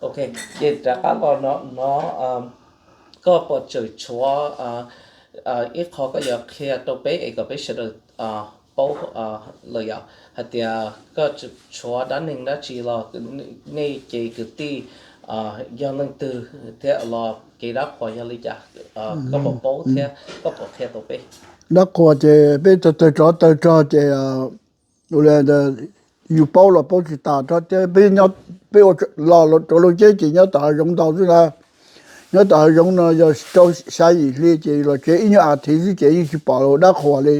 Ok, ces rov qab los no, no koj puas tsawm tshuav ib qho koj yuav qhia rau peb es kom peb sawv daws paub lawm yom, hais tias koj tshuav dab neeg dab tsi los nej ces kwv tij yog leej twg thiab los kev dab qhuas yog li cas, koj puas paub thiab koj puas qhia tau peb? Dab qhuas ces peb tawg tawg tsov tawg rog ces ua li yus paub los paub tsis tas thiab peb, peb ua los rau lub teb ces nyob tom hav zoov ntau xwb na. Nyob tom hav zoov no yog rau xya yim hli ces los tsev ib nyuag as thiv xwb ces yeej tsis pom los dab qhuas li,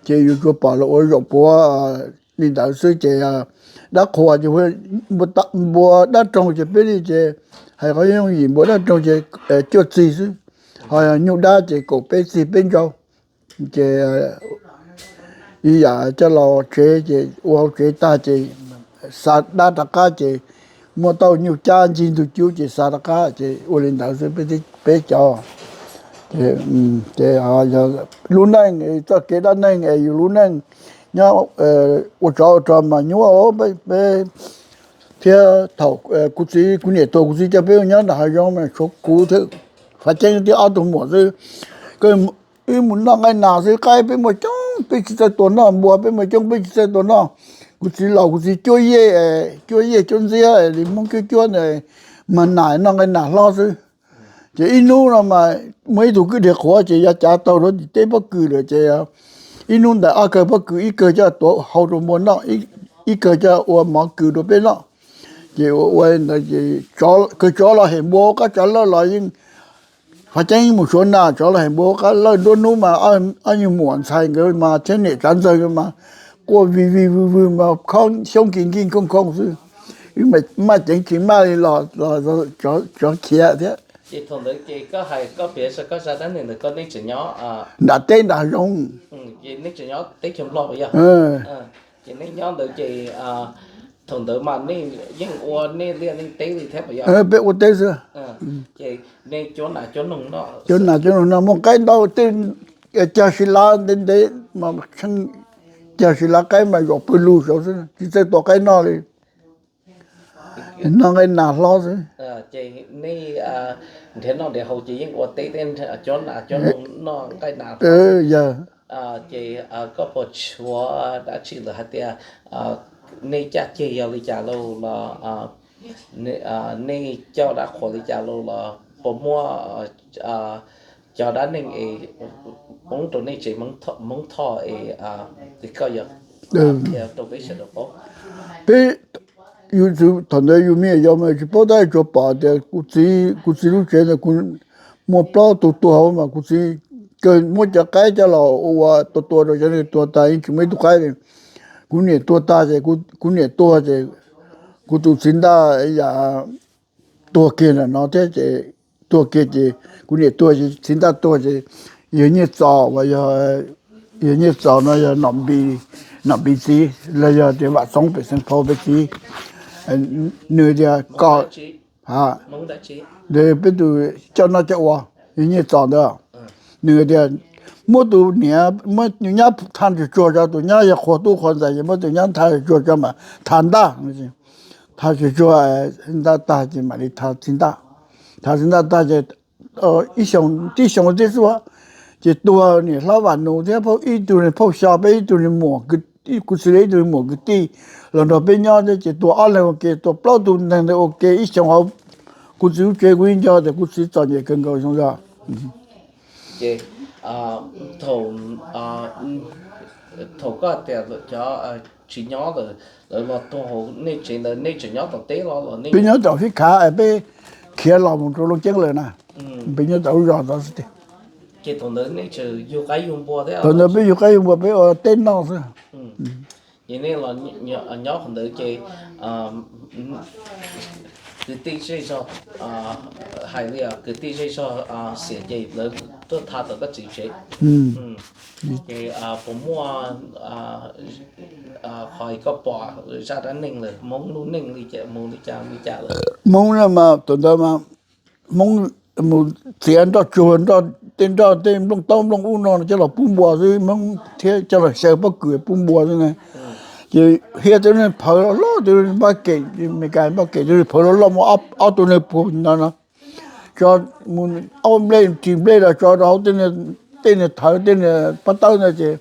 ces yus tsuas pom los ua zaum puav li ntawd xwb ces dab qhuas ces npua dab roog ces peb li ces hais qhov yooj yim npua dab roog ces cuaj txig xwb, ho nyuj dab ces kaum peb txig peb ntsaug. Ces ib yam coj los tsev ces ua hauv tsev tag ces xa dab rov qab ces muab tauj nyuj cab ncig ntug cub ces xa rov qab ces ua li ntawd xwb peb cov. Ces lub neej, txoj kev dab neeg es yus lub neej nyob ua tsov ua rog mas nyuaj peb thiab thaum kuv txiv kuv niam tuag kuv txiv coj peb mus nyob nram hav zoov mas tshuav kuv thiab Fav Ceeb thiab ob tug muam xwb. Wb mus noj nqaij nas xwb, qaib peb muaj coob peb tsis txawj tua noj, npua peb muaj coob peb tsis txawj tua noj. Kuv txiv laus kuv txiv cuab yej, cuab yej cuab ntxiab li Hmoob cuab cuab ntawd, mag nas noj nqaij nas hlob xwb. Ces ib hnub no mas muaj ib tug kwj deg qhuav ces yuav cav taug rau tim teb pob kws lawm ces ib hnub ntawm ob kawg pob kws ib kawg coj tuav hau rau npua noj, ib kawg coj ua mov kws rau peb noj. Ces ua ua ntawd ces kawg tsov los hem npua qab, tsov lawj los yeej, Fav Ceeb mus suav nas, tsov los hem npua qab lawj, nruab hnub mas ob nyuag muam ntxhais nkawd mas thiab niam tsav ntxawg nkawd mas quaj vig vig vwg vwg mas khob xyoob kis nkig nkhooj nkhooj xwb. Maj ceev tsis maj li los tsov khiav thiab. Ces thaum ntawd ces koj hais koj piav koj zaj dab neeg ntawd koj nej tseem nyob nram teb nram zoov, teb chaws Nplog yog? Ces nej nyob ntawd ces thaum ntawd mas nej yeej ua nej liaj nej teb li thiab puas yog? Peb ua teb xwb. Ces nej cuab nas cuab noog noj, cuab nas cuab noog noj, muaj qaib ntau tej, cag si lav ntev ntev mas, cag si lav qaib mas zaum pw lug saud xwb tsis txawj tua qaib noj li, noj nqaij nas hlob xwb. Ces nej nrhiav noj nrhiav haus ces yeej ua teb thiab cuab nas cuab noog noj nqaij nas hlob. Yog. Ces koj puas tshuav dab tsi lawm hais tias nej caj ceg yog li cas lauj los nej coj dab qhuas li cas lauj los puas muaj cov dab neeg es poob rau nej tsev Hmoob Thoj es koj yuav qhia rau peb sawv daws paub? Peb, yus thaum ntawd yus me nyuam yaus mas tsis paub tab, tsuas pom tias kuv txiv, kuv txiv lub tsev ntawd kuv muaj plaub tug tuag hauv mas kuv txiv kawg muab cov qaib coj los ua tua tua rau cov neeg tuag tas yeej tsis muaj ib tug qaib li. Kuv niam tuag tag ces, kuv niam tuag ces kuv tus txiv ntaj yam tuag kiag ntawm no thiab ces, tuag kiag ces kuv niam tuag ces txiv ntaj tuag ces yawg Nyiaj Txos uas yog, yawg Nyiaj Txos no yog Nom Npis txiv los yog tias Vam Txoov pem Xeev Phau peb txiv, nws tias koj, peb tus coj noj coj ua, yawg Nyiaj Txos ntawd, nws tias muab tus niam, muab tus nyab tha tsuag tsuag tso, tus nyab yog qhua tub qhua ntxhais ces muab tus nyab tha tsuag tsuag tso mas tha ntaj, tha tsuag tsuag ntaj tag ces mam li tha txiv ntaj, tha txiv ntaj tag ces ib xyoos tib xyoos tib xwb ces tuag niam hlob Vam Nus thiab ib tug phauj Xyo peb ib tug muam, kuv txiv li ib tug muam kwv tij los nrog peb nyob thiab ces tuag ob leeg ua ke, tuag plaub tug neeg ntawd ua ke ib xyoos hauv kuv txiv lub tsev. Kuv yeej nco tias kuv txiv txom nyem kawg nkaus xyoo zog. Ces thaum, thaum koj tias cov tsis nyob lawm, lawv los tuag hauv nej tsev ntawd nej tseem nyob tom teb los los nej? Peb nyob tom Fib Khav es peb khiav los mus rau Looj Ceeb lawm na. Peb nyob tom lub zos ntawd xwb tiag. Ces thaum ntawd nej tseem yug qaib yug npua thiab? Thaum ntawd peb yug qaib yug npua peb ua teb noj xwb. Ces nej los nyob qhov ntawd ces kwv tij zej zog, hais li kwv tij zej zog xiam ces lawv tuaj tha tom koj txiv tsev. Ces puas muaj qhov koj pom zaj dab neeg lawm Hmoob lub neej li cas mus li cas li cas lawm? Hmoob no mas thaum ntawd mas Hmoob mus txiav nroj tsuag, nroj tej nroj tej nplooj taub nplooj ub no coj los pub npua xwb, Hmoob thiab coj los xyaw pob kws pub npua xwb na. Ces hiab tib neeg phawv loj loj, tib neeg npaj kem, Meskas npaj kem, tib neeg phawv loj loj muaj ob tug neeg puag no no, tso mus ob nplej ris nplej los tso rau hauv, tej niag thawv tej niag pob tawb ntawd ces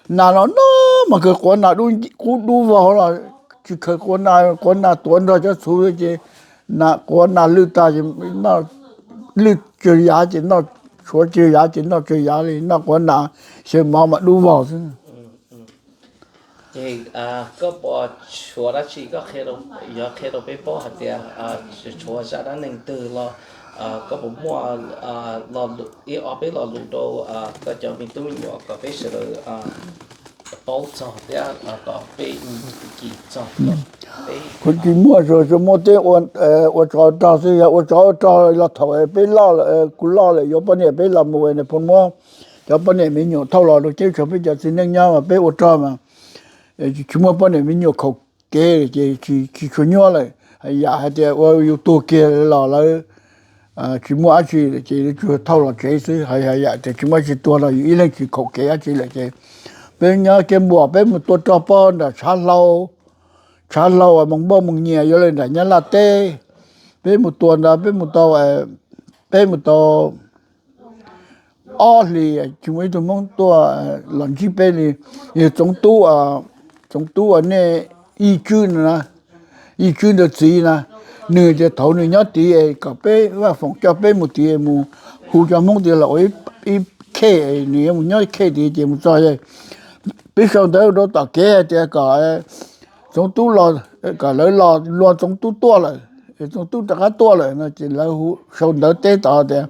nas los no mas khaws quav nas qub dub vog los tsis khaws quav nas, quav nas tuav nrog cov txhuv ces nas quav nas lwj tag ces lwj tsawg yav ces noj, tshuav tsawg yav ces noj tsawg yav li, noj quav nas xyaw mov mas dub vog xwb. Ces koj puas tshuav dab tsi, koj qhia, yog qhia rau peb paub hais tias tshuav zaj dab neeg twg los koj puas muaj ib ob peb lo lus rau koj cov me tub me nyuam kom peb sawv daws paub txog thiab kom peb cim txog. Kuv tsis muaj, tsuas muaj tej ua tsov rog xwb, yog ua tsov ua rog los thaum peb loj, kuv loj lawm yuav poj niam peb los mus phob muab cov poj niam me nyuam thauj los rau ceb tshuav peb cov txiv neej nyob mas peb ua rog mas tsis muaj poj niam me nyuam khaum kev ces tsis tshua nyuaj lawm. Yam hais tias ua yus tuag kiag los lawv tsis muaj dab tsi ces tsuas thauj los tsev xwb. Hais yam tias tsis muaj dab tsi tuag los yus ib leeg tsis khaum kev dab tsi lawm ces peb nyob kiag npuam, peb mus tua rog pog nram tshav hlau, tshav hlau Moos Npauj Moos Nyias yuav li nram Nyab Laj teb. Peb mus tua ntawd, peb mus tau, peb mus tau ob hlis tsis muaj ib tug Hmoob tuaj los ntsib peb li. Yog Txoov Tub, Txoov Tub uas nej Yij Tswb, Yij Tswb ntawd txiv na, nws tias thaum nws nyob tid es kom peb Vaj Foom coj peb mus tid mus hu cov Hmoob tid los ua ib khej, nws yuav mus nyob ib khej tid ces mus txog peb sau ntawv rau tom kev hais tias kom Txoov Tub los, kom lawv los luag Txoov Tub tuaj lawm, Txoov Tub rov qab tuaj lawm no ces lawv sau ntawv teb tod tias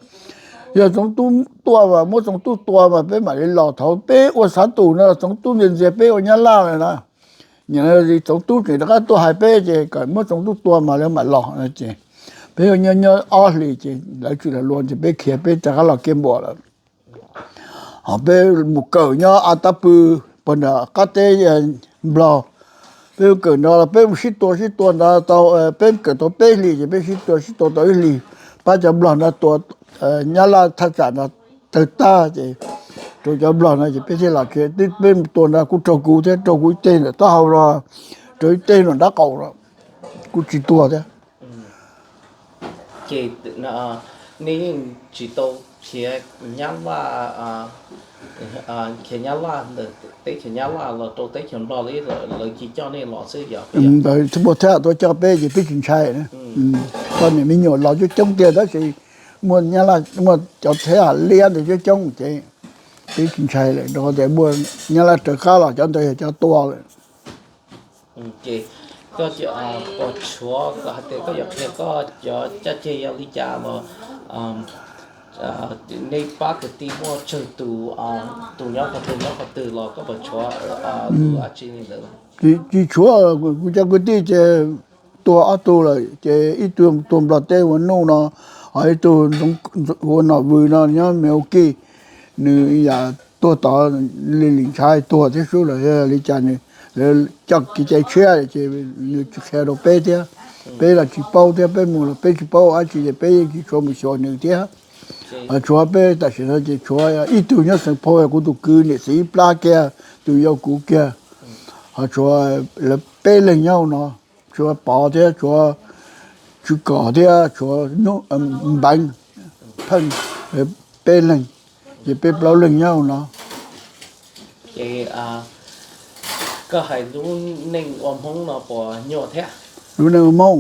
yog Txoov Tub tuaj mas muab Txoov Tub tua mas peb mam li los. Thaum peb ua xav tus no Txoov Tub ntxias ntxias peb ua Nyab Laj lawm na. Txoov Tub tseem rov qab tuaj hais peb ces kom muab Txoov Tub tua mas lawv mam los no ces peb nyob nyob ob hlis ces lawv tsis los luag ces peb khiav peb rov qab los kiag npuam lawm. Ho peb mus kawm nyob A Tab Pw, pog nram qab teb Nplog. Peb mus kawm nrad los peb mus sib tua sib tua ntawd tau, peb kawm tau peb hlis ces peb sib tua sib tua tau ib hlis, pab cov Nplog nrad tua, Nyab Laj thaj tsam nrad tawg tag ces rau cov Nplog no ces peb thiaj los tsev. Peb mus tua nrad kuj raug kuv thiab, raug kuv ib teg ntawm taub hau los, raug ib teg nram nraub qaum los kuj tsis tuag thiab. Ces nej yeej tsis tau khiav Nyab Laj, khiav Nyab Laj ntawm teb chaws Nyab Laj los rau teb chaws Nplog li, lawv cia coj nej los xwb yog? Ntawd thiaj muaj thiab tuaj coj peb ces peb tsis ntshai. Poj niam me nyuam los coob coob tiag tab sis muaj Nyab Laj, muaj cov thiab liab ntawd coob coob ces peb tsis ntshai lawm, rau qhov tias muaj Nyab Laj raws qab los cov ntawd yog cov tua lawm. Ces koj puas tshuav hais tias koj yuav qhia koj cov caj ceg yog li cas los nej pab kwv tij muaj tsawg tus, tus nyob qhov twg nyob qhov twg los koj puas tshuav tus dab tsi li ntawd? Tsis tshuav, kuv cov kwv tij ces tuag ob tug lawm ces ib tug tuag Nplog teb ua Nuj no, ho ib tug ua Nom Vws no nyob Mes Ua Kij, nws yam tuag tod li lim ntshav tuag thiab sub lawm li cas nws, lawv coj kev cai tshiab ces nws tsis qhia rau peb thiab. Peb los tsis paub thiab, peb mus los peb tsis paub dab tsi ces peb yeej tsis tshua mus xyuas nws thiab. Tshuav peb tam sim no ces tshuav ib tug nyob Xeev Phau, kuv tus kwv niam txiv ib plab kiag, tus yau kuv kiag, ho tshuav lawv peb leeg nyob no, tshuav Pov thiab tshuav Tswv Kom thiab tshuav Npeev Pheej, peb leeg, ces peb plaub leeg nyob no. Ces koj hais lub neej ua Hmoob no puas nyuaj thiab? Lub neej ua Hmoob,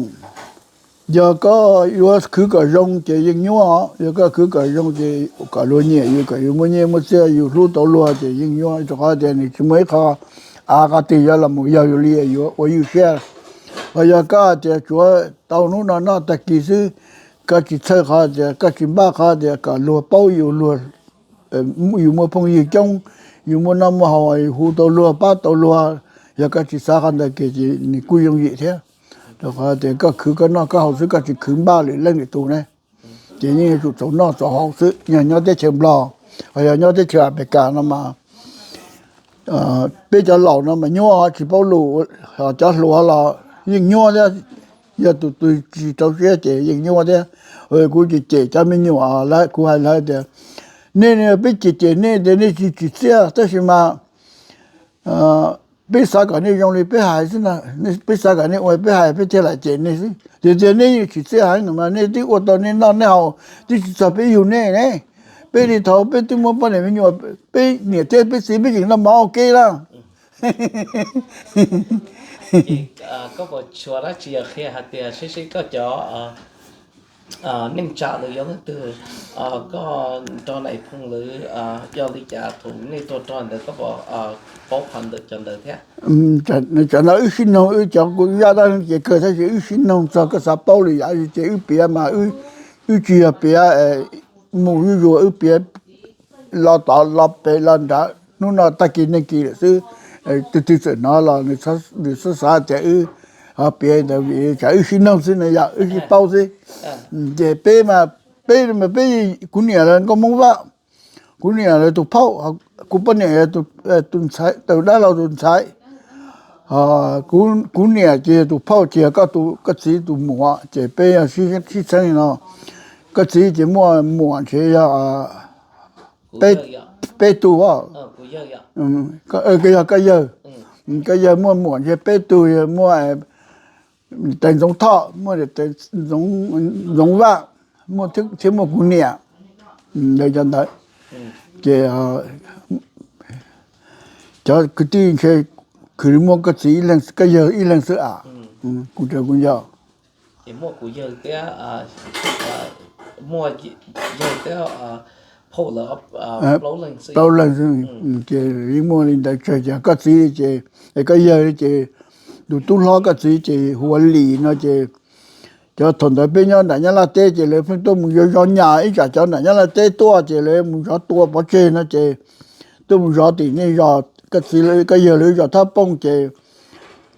yog koj yuav khwv kom zoo ces yeej nyuaj, yog koj khwv kom zoo ces kom luag nyiam yus, kom yus muaj nyiaj muaj txiaj, yus hlub tau luag ces yeej nyuaj, rau qhov tias nws tsis muaj ib qho av qhov twg yuav los mus yog yus li yuav ua ywj siab. Ho yog koj tias tsuav tau hnub no noj tag kis xwb, koj tsis txhawj qhov tias, koj tsis npaj qhov tias kom luag paub yus, luag, yus muaj phooj ywg coob, yus muaj noj muaj haus, yus hu tau luag pab tau luag, yog koj tsis xav qhov ntawd kiag ces nws kuj yooj yim thiab. Rau qhov tias koj khwv koj noj koj haus xwb, koj tsis khwv npaj lwm leej lwm tus ne, ces yeej yuav tsum txaus noj txaus haus xwb. Yog nyob teb chaws Nplog, ho yog nyob teb chaws Amelikas no mas peb cov laus no mas nyuaj tsis paub lus, ho cov hluas los yeej nyuaj thiab. Yog tus twg tsis rau siab ces yeej nyuaj thiab. Kuv cem cem cov me nyuam lawv, kuv hais lawv tias nej, peb cem cem nej tias nej tsis tsim txiaj tab sis mas Peb xav kom nej zoo li peb hais xwb na, peb xav kom nej ua peb hais, peb thiaj lam cem nej xwb. Tiag tiag nej yeej tsis txiaj heev no mas nej twb ua tau nej noj nej haus, twb tsis txog peb yug nej ne. Peb li thaum peb twb muaj poj niam me nyuam, peb niam thiab peb txiv peb tseem noj mov ua ke lawm. Koj puas tshua dab tsi qhia hais tias seb seb koj cov neej tsa lawv yog leej twg, koj nrog Nais Phoo lawv, yog li cas thaum nej tuaj nrog ntawd koj puas paub qhov ntawm cov ntawd thiab? Cov ntawd wb sib noog, wb cov kuv zaj dab neeg ces kawg tab sis wb sib noog txog koj xav paub li yam ces wb piav mas wb tsis yog piav mus zuj zus, wb piav los tod los pem los nrad, hnub no tag kis neeg kis lawm xwb. Tus twg txawm hnov los nws txhob xav tias wb ho piav ntawd, tsam wb sib noog xwb no yom, wb sib paub xwb. Ces peb mas, peb mas peb, kuv niam lawv nkauj Hmoob Vaj, kuv niam lawv tus phauj, kuv poj niam tus dab laug tus ntxhais. Kuv niam ces yog tus phauj ces yog koj txiv tus muam, ces peb yog sib txheeb no. Koj txiv ces muaj muam ntshe yog peb tug, yog koj yawg, koj yawg muaj muam ntshe peb tug, yog muaj tais Ntxoov Thoj, muaj Ntxoov Vaj, thiab muaj kuv niam, cov ntawd. Ces cov kwv tij ntshe khwv li muaj koj txiv, koj yawg ib leeg xwb a. Kuv, kuv yawg thiab, muaj yawg thiab phauj lawv plaub leeg xwb. Ces yeej muaj li ntawd tsawg, ces koj txiv ces, koj yawg ces tus tub hlob koj txiv ces hu ua Lis no ces cov thaum ntawd peb nyob nram Nyab Laj teb ces lawv pheej tuaj mus zov zov nyas, ib tsam cov nram Nyab Laj teb tuaj ces lawv mus zov tua pov tseg no ces tuaj mus zov tim nej zos, koj txiv, koj yawg lawv zos Thab Pooj ces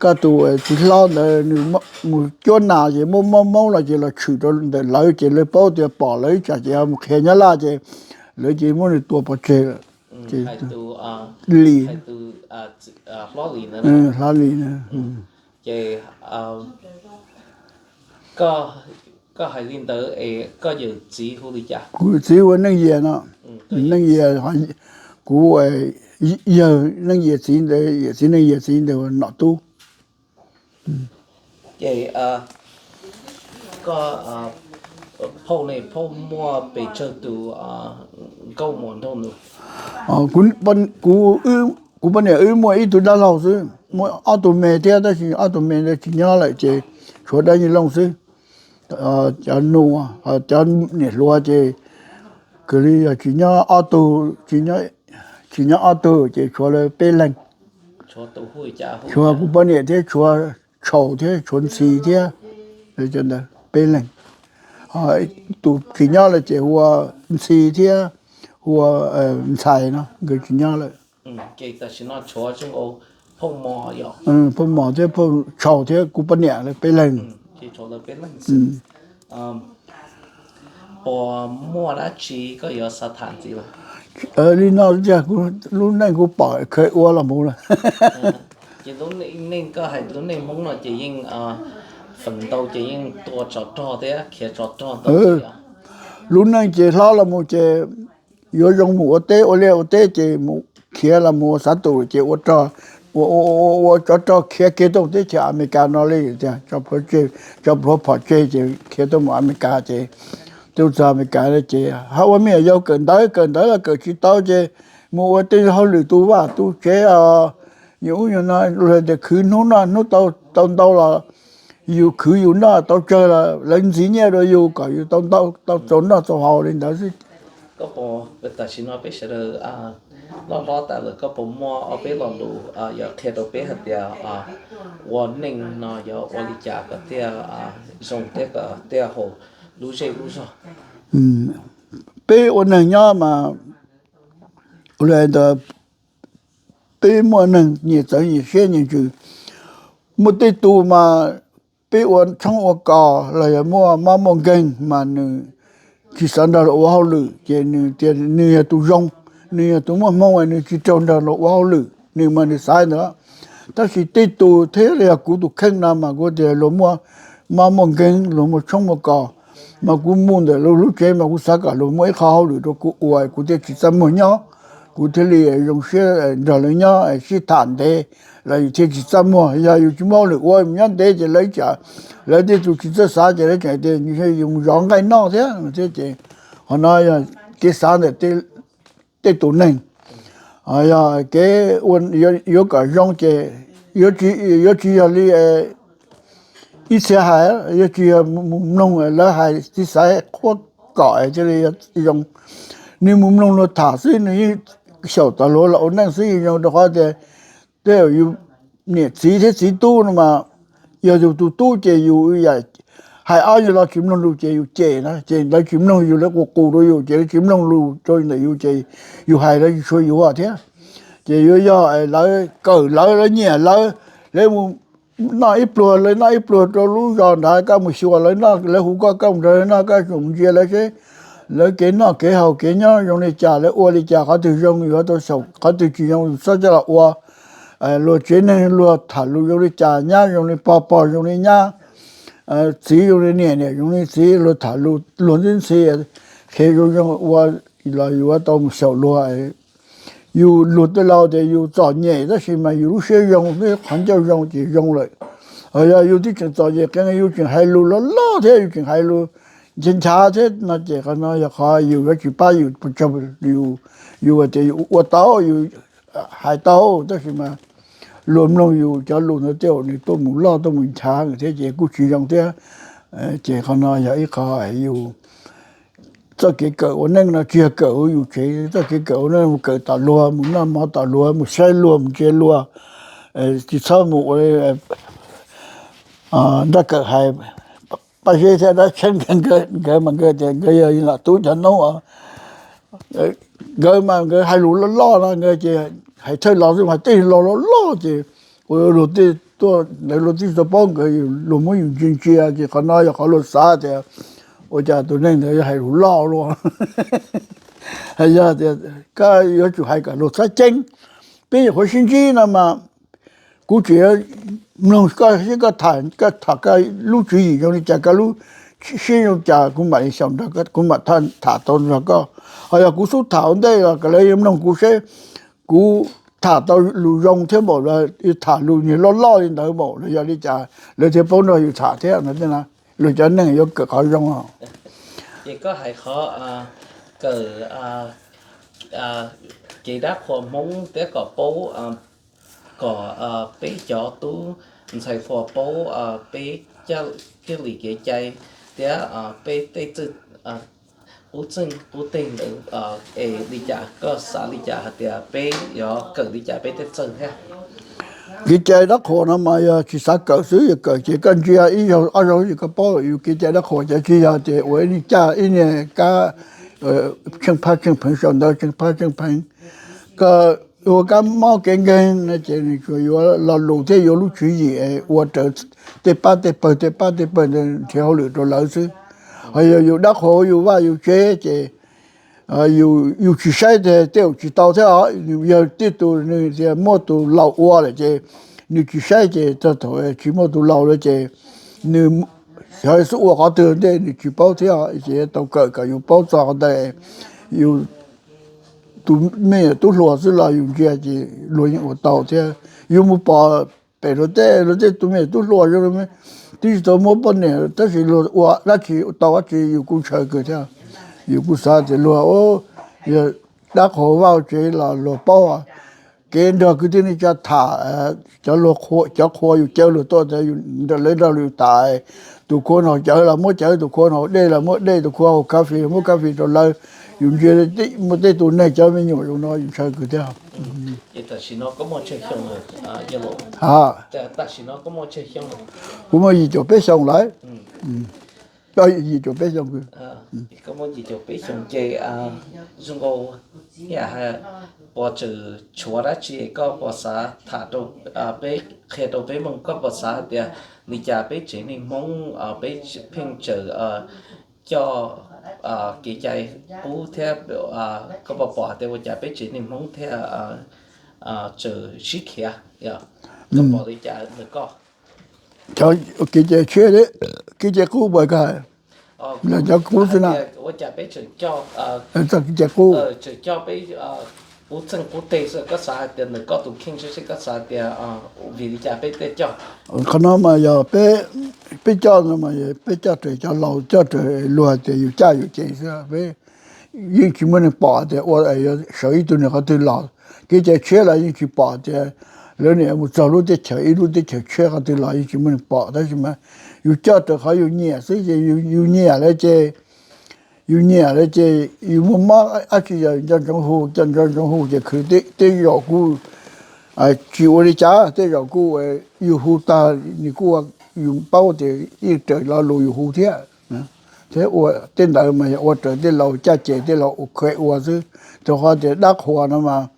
koj tus txiv hlob ntawd nws mus cuab nas ces muaj mob maub los ces los tshwm rau ntawm lawv ces lawv paub tias pom lawv ib tsam ces mus qhia Nyab Laj ces lawv ces muab nws tua pov tseg lawm. Lis, Hlob Lis na. Koj hais li ntawd es koj yawm txiv hu li cas? Kuv txiv hu ua Neej Yias no. Neej Yias, kuv yawg Neej Yias txiv ntawd, yawm txiv Neej Yias txiv ntawd ua Nom Tub. Ces koj phauj ne, phauj muaj pes tsawg tus nkauj muam nraug nus? Kuv, kuv poj niam wb muaj ib tug dab laug xwb, muaj ob tug me thiab tab sis ob tug me ntawd tsis nyob lawm ces tshuav dab Nyiaj Looj xwb. Cov nus, cov niam hluas ces kws li yog tsis nyob ob tug, tsis nyob ob tug ces tshuav lawv peb leeg. Tshuav kuv poj niam thiab tshuav Tshau thiab tshuav Ntxhi thiab, peb leeg. Tus tsis nyob lawm ces hu ua Ntxhi thiab hu ua Ntxhais no, nkawd tsis nyob lawm. Phauj Mos thiab phauj Tshau thiab kuv poj niam lawv peb leeg. Puas muaj dab tsi koj yuav xav tham ntxiv? Li no tiag, lub neej kuv pom khaws ua los mus lawm. Ces lub neej koj hais lub neej Hmoob no ces yeej feem ntau ces yeej tua tsov rog thiab khiav tsov rog ntau. Lub neej ces hlob los mus ces yuav zoo mus ua teb ua liaj ua teb ces mus khiav los mus ua xav tus ces ua rog, ua tsov rog khiav kiag tuaj teb chaws Amelikas no li tiag. Cov pluav phom tseg ces khiav tuaj mus Amelikas ces tuaj txog Amelikas ces ho ua me nyuam yaus kawm ntawv, kawm ntawv los kawm tsis tau ces mus ua tej hauj lwm tu vaj tu tsev, nyuag ub nyuag no, luag tias khwv hnub noj hnub tau ntau los yus khwv yus noj tau tsawg los lawv ntxiv nyiaj rau yus kom yus tau ntau, tau txaus noj txaus haus li ntawd xwb. Tam sim no peb sawv daws loj hlob tas lawm, koj puas muaj ob peb lo lus yuav qhia rau peb hais tias ua neej no yuav ua li cas kom thiaj zoo thiab kom thiaj haum lub zej lub zog? Peb ua neeg nyob mas, ua li ntawd, peb muaj neeg nyias txawv nyias siab nyias ntsws. Muaj tej tus mas peb ua tshoob ua kos los yog muaj mob muaj nkeeg mas nws tsis xav nrog luag ua hauj lwm ces nws tias nws yog tus zoo, nws yog tus muaj hmoo, nws tsis raug nrog luag ua hauj lwm, nws mas nws xav ntawd. Tab sis tej tus thiab los yog kuv tus kheej no mas kuv tias luag muaj mob muaj nkeeg, luag muaj tshoob muaj kos, mas kuv mus ntawm luag lub tsev mas kuv xav kom luag muaj ib qho hauj lwm rau kuv ua, kuv thiaj tsis txaj muag nyob, kuv thiaj li zoo siab nrog lawv nyob sib tham ntev, los yus thiaj tsis txaj muag. Yog yus tsis muaj hauj lwm ua mus nyob ntev ces lawv ib tsam lawv tej tus tsis txawj xav ces lawv tseem tias yus mus zov nqaij noj thiab thiab ces qhov no yog kev xav ntawm tej tus neeg. Yog kev yuav kom zoo ces yuav tsis yog li ib txhia hais, yuav tsis yog mus mloog lawv hais txiv xaiv qhuab kom thiaj li zoo. Nws mus mloog luag tham xwb nws yeej xyaum tom luag los ua neej xwb yeej zoo rau qhov tias tej yus niam txiv thiab txiv tub no mas yog yus tus tub ces yus hais ob yam los tsis mloog lus ces yus cem na ces lawv tsis mloog yus, lawv qus qus rau yus ces lawv tsis mloog lus rau ntawm yus ces yus hais lawv tsis tshua yuav thiab. Ces yuav yog lawv kawm lawv, lawv nyiam lawv, lawv mus noj ib pluag, lawv noj ib pluag rau lub zos nrad, koj mus xyuas lawv noj, lawv hu koj, koj mus nrog lawv noj, koj mus ntsia lawv seb lawv kev noj kev haus kev nyob zoo li cas, lawv ua li cas, qhov twg zoo yus tau xyaum, qhov twg tsis zoo yus txhob coj los ua. Luag tsev neeg luag tham lus zoo li cas, nyab zoo li pog, pog zoo li nyab, txiv zoo li niam, niam zoo li txiv, luag tham lus luag ntxhi ntxhi, qhia zoo zoo ua los yus yuav tau mus xyaum luag. Yus luag tej laus tias yus txom nyem tab sis mas yus lub siab zoo thiab qhov ncauj zoo ces zoo lawm. Yog yus twb tseem txom nyem qee yus tseem hais lus loj loj thiab yus tseem hais lus nchav nchav thiab no ces qhov no yog qhov yus yuav tsis pab yus, yus tias yus ua tau, yus hais tau tab sis mas luag mloog yus cov lus ntawd tej zaum nws tuaj mus loj tuaj mus nchav thiab ces kuj tsis zoo thiab. Ces qhov no yog ib qho yus txoj kev kawm ua neej no tsis yog kawm ua yus tsev, txoj kev kawm ua neej mus kawm tom luag, mus noj mov tom luag, mus saib luag, mus ntsia luag, tsis txhob mus ua nraj kawm hais Paj Zeb thiab dab tsheeb nkawd, nkawd mas nkawd tias nkawd yog lam tub cov noob, nkawd mas nkawd hais lus loj loj no nkawd ces hais thawj los xwb mas tej lus loj loj ces ua luag tej tuaj ntawd luag twb tsis tau paub nkawd, luag muab yus ntsia ntsia ces qhov no yog qhov luag xav tias ua cas tus neeg ntawd yuav hais lus loj luaj. Yog tias koj yuav tsum hais kom luag txhob ceeb. Peb nyuam qhuav sib ntsib no mas kuv tseem mloog koj seb koj tham, koj tham koj lub tswv yim zoo li cas, koj lub siab zoo li cas kuv mam li xyaum nrog koj, kuv mam tham tau nrog koj. Ho yog kuv xub tham ua ntej los kom lawv mloog kuv seb kuv tham tau lus zoo thiab npaum los tham lus niag loj loj li ntawd npaum los yog li cas lawv thiaj paub nrog yus tham thiab no. Luag cov neeg yuav kawm qhov zoo os. Ces koj hais qhov kawm kev dab qhuas Hmoob thiab kom paub, kom peb cov tub ntxhais hluas paub peb caj, cwj lwm kev cai thiab peb tej txwj, qub txeeg qub teg ntawd es li cas, koj xav li cas hais tias peb yuav kawm li cas peb tej txwj thiab? Kev cai dab qhuas no mas yog tsis xav kawm xwb, yog kawm ces koj ntsia ib zaug ob zaug ces koj paub lawm. Yus kev cai dab qhuas ces tsis yog tias ua ib niag caj ib niag kab tsheej phab tsheej pheev, sau ntawv tsheej phab tsheej pheev, koj ua kab mob kev nkeeg no ces nws tsuas yuav lo lus thiab yuav lub tswv yim ua raws tej pab tej pawg, tej pab tej pawg ntawd nrhiav hauj lwm rau lawv xwb. Ho yog yus dab qhuas yus vaj yus tsev ces yus tsis saib tias tej zaum tsis tau thiab os. Yog tej tus nws tias muaj tus laus ua lawm ces nws tsis saib ces txog thaum tsis muaj tus laus lawm ces nws xyov xub ua qhov twg ntej nws tsis paub thiab os. Ces tau kawm kom yus paub txog qhov ntawd, yus tus me nyuam tub hluas xwb los yus ntsia ces luag yeej ua tau thiab. Yus mus pom pem luag tej, luag tej tus me nyuam tub hluas zoo, twb tsis tau muaj poj niam tab sis luag ua dab tsi tau dab tsi yus kuj ntshaw kawg thiab. Yus kuj xav tias luag yog dab qhuas vaj tsev los luag paub kev nrog kwv tij neej tsa tham, cov, cov qhua yus caw luag tuaj ntawd lawv nrog yus tham, tus khua no cawv los muab cawv, tus khua no dej los muab dej, tus khua haus kha fis los muab kha fis rau lawv. Yus ntsia muaj tej tus neeg cov me nyuam zoo no yus ntshaw kawg thiab. Tam sim no koj muaj tsawg xyoo lawm? Ha, tam sim no koj muaj tsawg xyoo? Kuv muaj yim caum peb xyoo lawm. Yim caum peb xyoo. Koj muaj yim caum peb xyoo ces zoo nkaus, puas tseem tshuav dab tsi koj puas xav tham rau peb, qhia rau peb mloog? Koj puas xav hais tias li cas peb tsev neeg Hmoob peb pheej tseem coj kev cai qub thiab koj puas pom hais tias ua cas peb tsev neeg Hmoob thiaj tseem sib khiav? Koj pom li cas ntawm koj? Kev cai tshiab, kev cai qub puas koj hais? Los cov qub xwb na. Ua cas peb tseem coj, txog kev cai qub, tseem coj peb qub txeej qub teg xwb, koj xav hais tias ntawm koj tus kheej seb koj xav hais tias vim li cas peb thiaj coj? Qhov no mas yog peb, peb coj no mas peb coj raws cov laus coj raws luag tias yus caj yus ces xwb. Peb yeej tsis muaj neeg pom tias ua sawv ib tug niag qhov twg los. Kev cai tshiab los yeej tsis pom tias lawv niam mus txog lub teb chaws ib lub teb chaws tshiab qhov twg los yeej tsis muaj neeg pom, tab sis mas yus coj raws qhov yus nyiam xwb ces yus nyiam lawm ces yus nyiam lawm ces yus muaj mob dab tsi yog nco ntsoov hu, coj nco ntsoov hu ces khwv. Tej zaum kuj tsis ua li cas, tej zaum kuj yus hu tag nws kuj ua, yus paub tias yeej raws lo lus yus hu thiab. Thiab ua tej ntawd mas yog ua raws tej laus caj ces tej laus ua khev ua xwb. Rau qhov tias dab qhuas no mas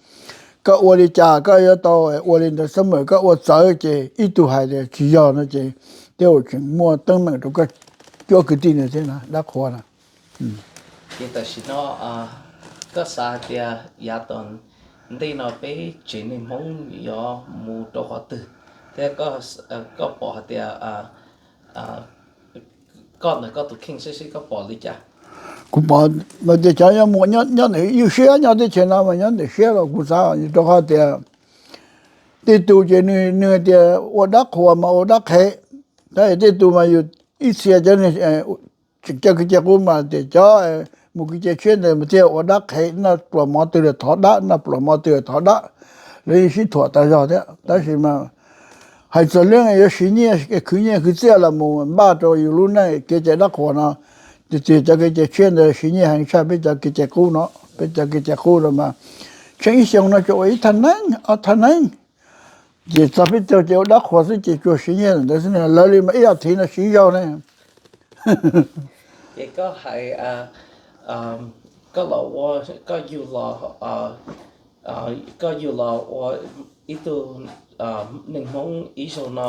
koj ua li cas koj yuav tau ua li ntawd xwb mas koj ua txawv ces ib tug hais tias tsis yog no ces tej zaum tseem muaj teeb meem rau koj cuab kwv tij no thiab na, dab qhuas na. Ces tam sim no koj xav hais tias yav tom ntej no peb tsev neeg Hmoob yuav mus rau qhov twg, thiab koj pom hais tias koj ntawm koj tus kheej seb seb koj pom li cas? Kuv pom no ces cov nyob mus nyob ntawm ywj siab nyob teb chaws no mas nyob ntawm siab los kuv xav rau qhov tias tej tus ces nws tias ua dab qhuas mas ua dab qhev, tab tej tus mas yus ib txhia cov coj kev cai qub mas tias cov mus kev cai tshiab ntawd mas thiaj ua dab qhev, noj pluas mov twg los thov dab, noj pluas mov twg los thov dab, lawv yeej sib thuam tas zog thiab. Tab sis mas hais txog lub yuav siv nyiaj khwv nyiaj khwv txiaj los mus npaj rau yus lub neej kev cai dab qhuas no, tiag tiag cov kev cai tshiab ntawd siv nyiaj heev tshaj peb cov kev cai qub no. Peb cov kev cai qub no mas tsheej ib xyoo no tsuas ua ib thaj neeb ob thaj neeb, ces txog peb caug ces ua dab qhuas xwb ces tsuas siv nyiaj ntawd xwb, lawv li mas ib as thiv no siv zaug ne. Ces koj hais, koj los ua, koj yug los, koj yug los ua ib tug neeg Hmoob ib zaug no,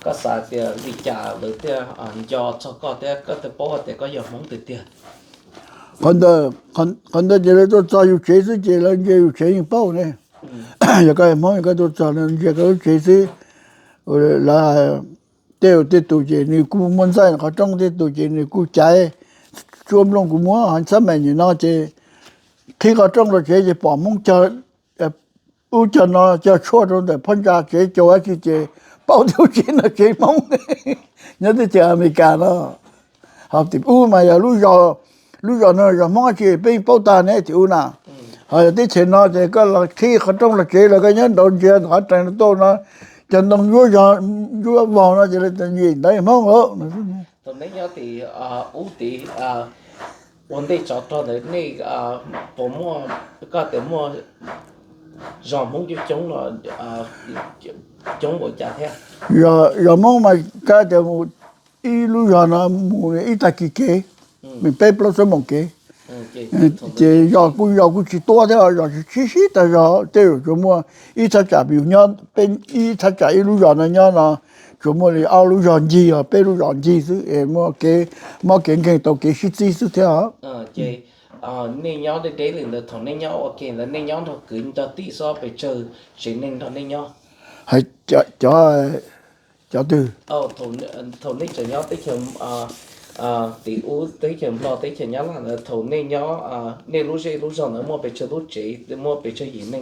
koj xav tias li cas lawv thiaj nco txog koj thiab koj thiaj paub tias koj yog Hmoob tiag tiag? Qhov ntawd, qhov ntawd ces lawv tuaj txog yus tsev xwb ces lawv ntsia yus tsev yeej paub ne. Yog koj yog Hmoob yog koj tuaj txog ntsia koj lub tsev xwb, lawv tej, tej tus ces nws kuj muaj ntxaij qhov rooj, tej tus ces nws kuj caiv tsuab nplooj kuj muab, ho txhab meem nim no ces qhib qhov rooj los tsev ces pom Hmoob cog ub cog no, cog tshuaj rau ntawm phab ntsa tsev cag dab tsi ces paub tias lub tsev no tsev Hmoob nyob teb chaws Amelikas no. Ho tim ub mas yog lub zos, lub zos no zos Hmoob dab tsi peb yeej paub tag ne tim ub na. Ho yog teb chaws no ces koj los qhib qhov rooj los tsev los koj nyob nraud ntsia qhov rees no tuaj no, cov ntoo ntsuab vog no ces lawv tias ntawd Hmoob lawm. Thaum nej nyob tim ub tid, ua ntej tsov rog ntawd nej puas muaj, koj tias muaj zos Hmoob coob coob no, coob npaum cas thiab? Zos Hmoob mas kab tias mus ib lub zos no mus ib tag kis kev, peb plaub xuab moos kev. Ces zos kuj, zos kuj tsis tuab thiab, zos tsis sib tag zog, tej zaum tsuas muaj ib thaj tsam yus nyob, peb ib thaj tsam ib lub zos no nyob no tsuas muaj li ob lub zos ncig os, peb lub zos ncig xwb es muaj kev, muaj kev nkeeg tau kev sib txib xwb thiab. Nej nyob deb deb li ntawd, thaum nej nyob ua ke ntawd nej nyob nrog kwv nrog tij xwb pes tsawg tsev neeg nrog nej nyob? Hais cov, cov twg? Thaum nej tseem nyob teb chaws, tim ub teb chaws Nplog teb chaws Nyab Laj ntawd, thaum nej nyob, nej lub zej lub zog ntawd muaj pes tsawg lub tsev, muaj pes tsawg yim neeg?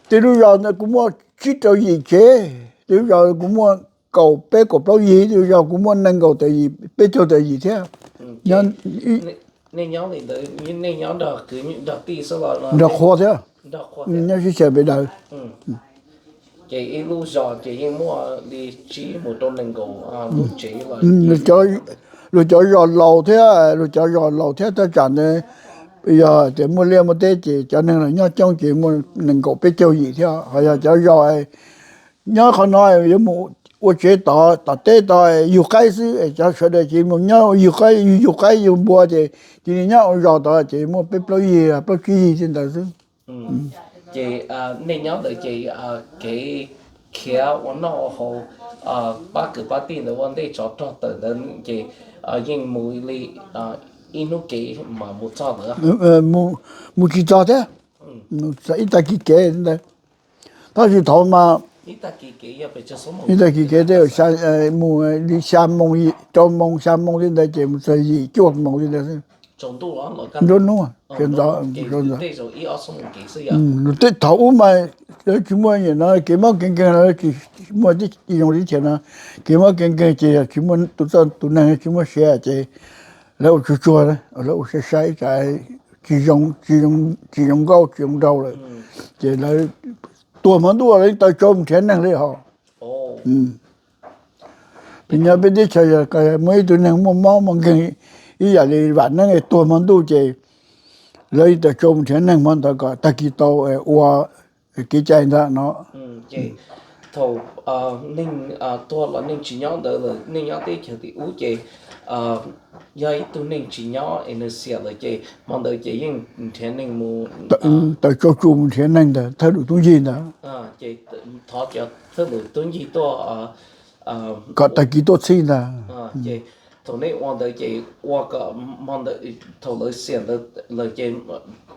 Tej lub zos ntawd kuv muaj tsib rau yim tsev, tej lub zos kuv muaj kaum peb kaum plaub yig, tej lub zos kuv muaj nees nkaum tawm yim peb caug tawm yim thiab. Nej nyob li ntawd nej nyob nrog kwv nrog tij xwb los nrog qhua thiab? Nyob sib xyaw pes daws. Ces ib lub zos ces yeej muaj li tsib mus rau nees nkaum lub tsev. Luag cov zos laus thiab, luag cov zos laus thiab thaj tsam ntawd yog tias muaj liaj muaj teb ces cov neeg los nyob coob ces muaj nees nkaum peb caug yim thiab. Ho yog cov zos nyob qhov no yuav mus ua tsev tod tom teb tod yug qaib xwb, cov sawv daws ces mus nyob yug qaib, yug qaib yug npua ces cia li nyob ua zos tod ces muaj peb plaub yig plaub tsib yig tej ntawd xwb. Ces nej nyob ntawd ces kev khiav ua noj ua haus, pab kwv pab tij ntawd ua ntej tsov rog tawm ntawd ces yeej mus li ib hnub kev mas mus txog ntawd. Mus tsis txog thiab, ib tag kis kev ntawd. Tab sis thaum mas ib tag kis kev tej mus li xya moos, rau moos xya moos li ntawd ces mus txog yim cuaj moos li ntawd xwb. nruab hnub, tej zaum ib ob xyoo, tej thaum ub mas lawv tsis muaj no kev mob kev nkeeg, lawv tsis muaj tib zoo tib chaws no, kev mob kev nkeeg ces yog tsis muaj tus txawj tus neeg tsis muaj siav ces lawv ua tsuag tsuag, lawv ua sai sai tsam tsis zoo, tsis zoo nkauj tsis zoo nraug lawm ces lawv tuag hmo ntuj lawv yeej tawm tsau mus nrhiav neeg li hos. Peb nyob peb teb chaws yog muaj ib tug neeg muaj mob muaj nkeeg ib yam li vam neeb es tuag hmo ntuj ces lawv yeej tawm tsau mus nrhiav neeg hmo ntawd kom tag kis tau ua kev cai ntawd no. Thaum neeg tuag los neeg tsis nyob ntawd lawm, neeg nyob teb chaws tim ub ces yog ib tug neeg tsis nyob es nws xiam lawm ces hmo ntawd ces yeej nrhiav neeg mus, tawm tsau tsuag mus nrhiav neeg ntawd, thawj lwm tub ncig ntawd, thov cov thawj lwm tub ncig tuaj kom tag kis tuaj txhij ntag. Ces thaum nej ua ntawd ces ua kom hmo ntawd thaum lawv xiam ntawd lawm ces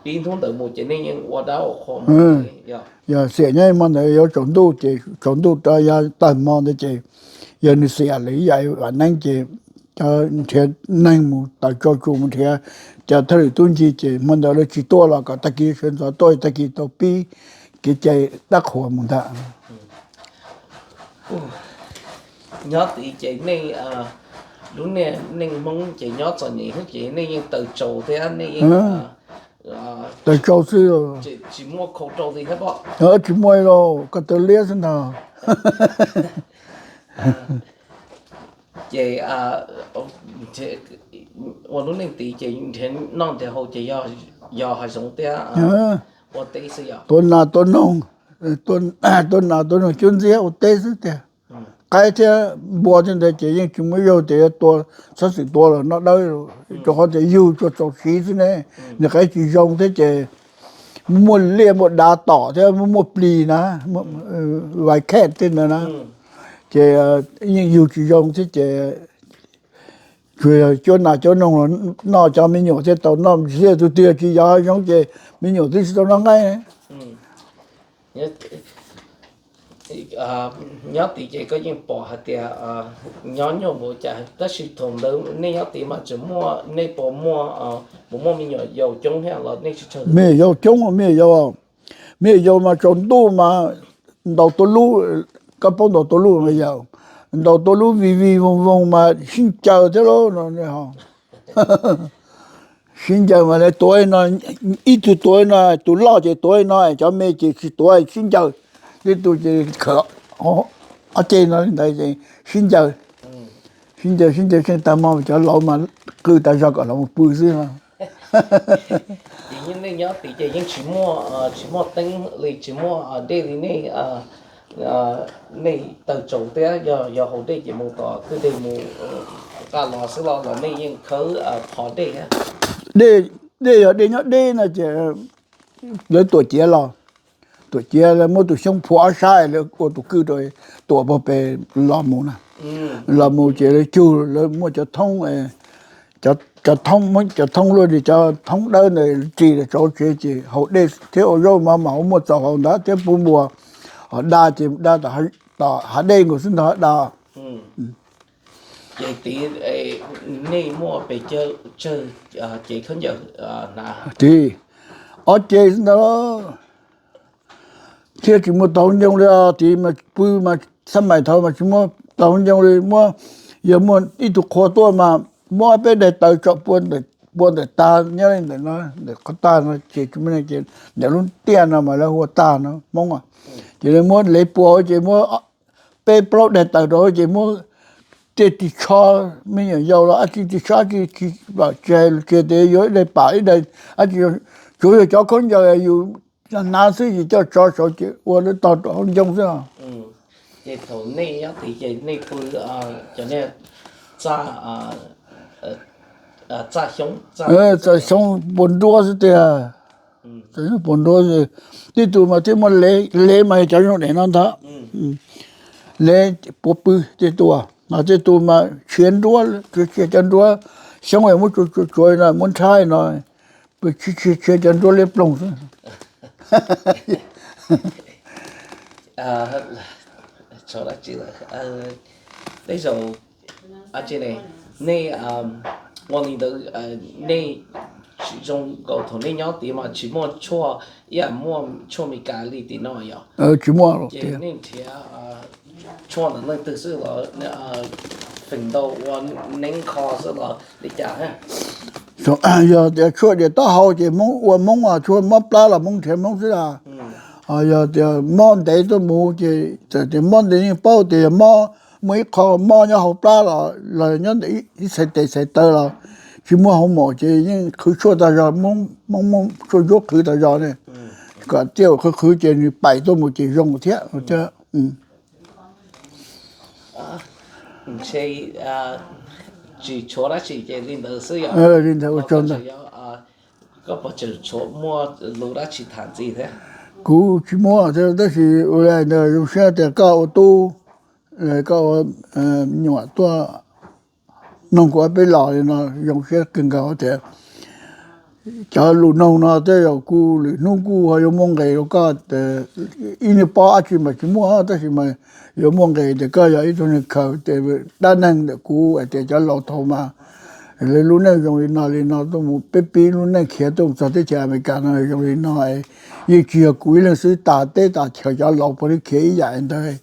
pib hnub ntawd mus ces nej yeej ua dab ua qhua mus. Yog xiam nyob hmo ntawd yuav tsaus ntuj ces tsaus ntuj rau yav tag hmo ntawd ces yog nws xiam lawm ib yam vam neeb ces cov nrhiav neeg mus tawm tsau tsuag mus nrhiav cov thawj lwm tub ncig ces hmo ntawd lawv tsis tuaj los kom tag kis sawv ntxov tuaj tag kis tau pib kev cai dab qhuas mus ntag. Nyob tid ces nej lub niag neej Hmoob ces nyob txom nyem ces nej yeej tawm tsaus thiab nej yeej tawm tsaus xwb, tsis muaj khau rau li thiab pob? Tsis muaj li lauj, ko taw liab xwb ntag. Ces ua lub neej tid ces nrhiav noj nrhiav haus ces yog hav zoov thiab ua teb xwb yom? Tua nas tua noog, tua nas tua noog cuab ntxiab ua teb xwb tiag. Qaib thiab npua tej ntawd ces yeej tsis muaj zog tias yuav tua, txhob txwm tua los noj dawb, rau qhov tias yug tsuas txaus siv xwb ne, nws qaib tsis zoo thiab ces muaj liaj muaj dav tom thiab muaj plis na, vais khej tej ntawd na, ces yeej yug tsis zoo thiab ces tsuas yog cuab nas cuab noog los noj cov me nyuam thiaj tau noj, tsis yog tus twg tsis yog hav zoov ces me nyuam twb tsis tau noj nqaij. Nyob tid ces koj yeej pom hais tias nyob nyuaj npaum cas, tab sis thaum ntawd nej nyob tid mas tseem muaj, nej puas muaj, puas muaj me nyuam yaus coob thiab los nej tsis tshawb? Me nyuam yaus coob, me nyuam yaus, me nyuam yaus mas tsaus ntuj mas ntaus tua lub, koj paub ntaus tua lub mas yog ntaus tua lub vij vij voog voog mas sib ncaws thiab lauj no. Sib ncaws mas lawv tuav no, ib tug tuav no, tus loj ces tuav no, cov me ces tsis tuav sib ncaws, tib tug ces khawm ob ceg no li ntawd ces sib ncaws, sib ncaws sib ncaws tseem tag hmo cov laus mas qw tas zog kom los mus pw xwb no. Ces yeej nej nyob tid ces yeej tsis muaj, tsis muaj teeb li, tsis muaj dej li, nej, nej tawg tsaus thiab yog haus dej ces mus tom kwj deg mus nqa los xwb los los nej yeej khawb qhov dej thiab? Dej, dej yog dej nyob deb no ces lawv tuam ciav los, tuam ciav lawv muab tus xyoob phua ob sab lawv ua tus kwj rau, tuam pag pes los mus na. Los mus ces lawv cug, lawv muaj cov thoob, cov thoob, cov thoob luaj li cov thoob dawb ntawd ris los rau tsev ces haus dej thiab ua zaub mov mas ua muaj txaus haus ntawd thiab pub npua, ho da ces da tom hav dej nkaus xwb ntag da. Ces tid nej muaj pes tsawg cev khaub ncaws hnav? Tid ob cev xwb ntag. Thiab tsis muaj tau hauv ncoo li os, tid mas pw mas xab mais thaud mas tsis muaj tau hauv ncoo li, muab, yog muaj ib tug qhua tuaj mas muab peb daim taws tso pua ntawm tag nyob li ntawm no, ntawm qhov tag no ces tsis muaj neeg ces ntawm lub tiaj no mas lawv hu ua tag no Hmoob. Ces lawv muab lev pua ces muab peb plaub daim taws rau ces muab tej ris tsho, me nyuam yaus los ab tsi ris tsho ab tsi tsis pom tsis hais tias yuav ib daim pam ib daim, ab tsi, tsuav yog cov khaub ncaws yus hnav xwb yus coj tso saud ces ua lawv tog rau hauv ncoo xwb. Ces thaum nej nyob tid ces nej pw cov niag txaj, txaj xyoob puas nruab xwb tiag. Txaj xyoob puas nruab, tej tus mas thiaj muaj lev, lev mas yog cov zoo daim no ntag. Lev puas pw tej tus, tej tus mas tshiav nruab, tshiav cov nruab xyoob muab tsuav tsuav no muab nrhab no, pw tshiav cov nruab liab ploog xwb. Tej zaum, nej, Ua li ntawd, nej tsis zoo nkaus thaum nej nyob tid mas tsis muaj tshuaj, ib yam muaj tshuaj Amelikas li tim no yom? Tsis muaj. Ces nej nrhiav tshuaj ntawm leej twg xwb los feem ntau ua neeb kho xwb los li cas? Yog tias tshuaj diav taub hau ces Hmoob ua Hmoob, tshuaj mob plab los Hmoob nrhiav Hmoob xwb a. Yog tias mob ntev tuaj mus ces txawm tias mob ntev yeej paub tias yog mob, muaj ib qho mob nyob hauv plab los los nyob ntawm ib txhais tes txhais taw los tsis muaj hauv mom ces yeej qhwv tshuaj tag zog, Hmoob muaj tshuaj ntsuab qhwv tag zog ne. Kom tiaj qhwv qhwv ces nws pais tuaj mus ces zoo thiab thiab. Tsis tshuav dab tsi ces li ntawd xwb yom? Li ntawd ua tsaug ntag. Koj puas tseem tshuav muaj lus dab tsi tham ntxiv thiab? Kuv tsis muaj thiab, tab sis ua li ntawd zoo siab tias koj ua tub, koj ua nyuam tuaj noog kuv ob peb los li no zoo siab kawg nkaus tias cov lus noog no tej zaum kuv lwm hnub kuj ho yuav muaj nqis rau koj. Ib niag pob dab tsi mas tsis muaj tab sis mas yuav muaj nqis tias koj yog ib tug neeg khaws tias dab neeg ntawm kuv hais tias cov laus thaum mas lawv lub neej zoo li no li no tuaj mus, peb pib lub neej khiav tuaj mus txog teb chaws Amelikas no zoo li no. Yeej tsis yog kuv ib leeg xwb, tas teb tas chaws cov laus puav leej khiav ib yam ntawd,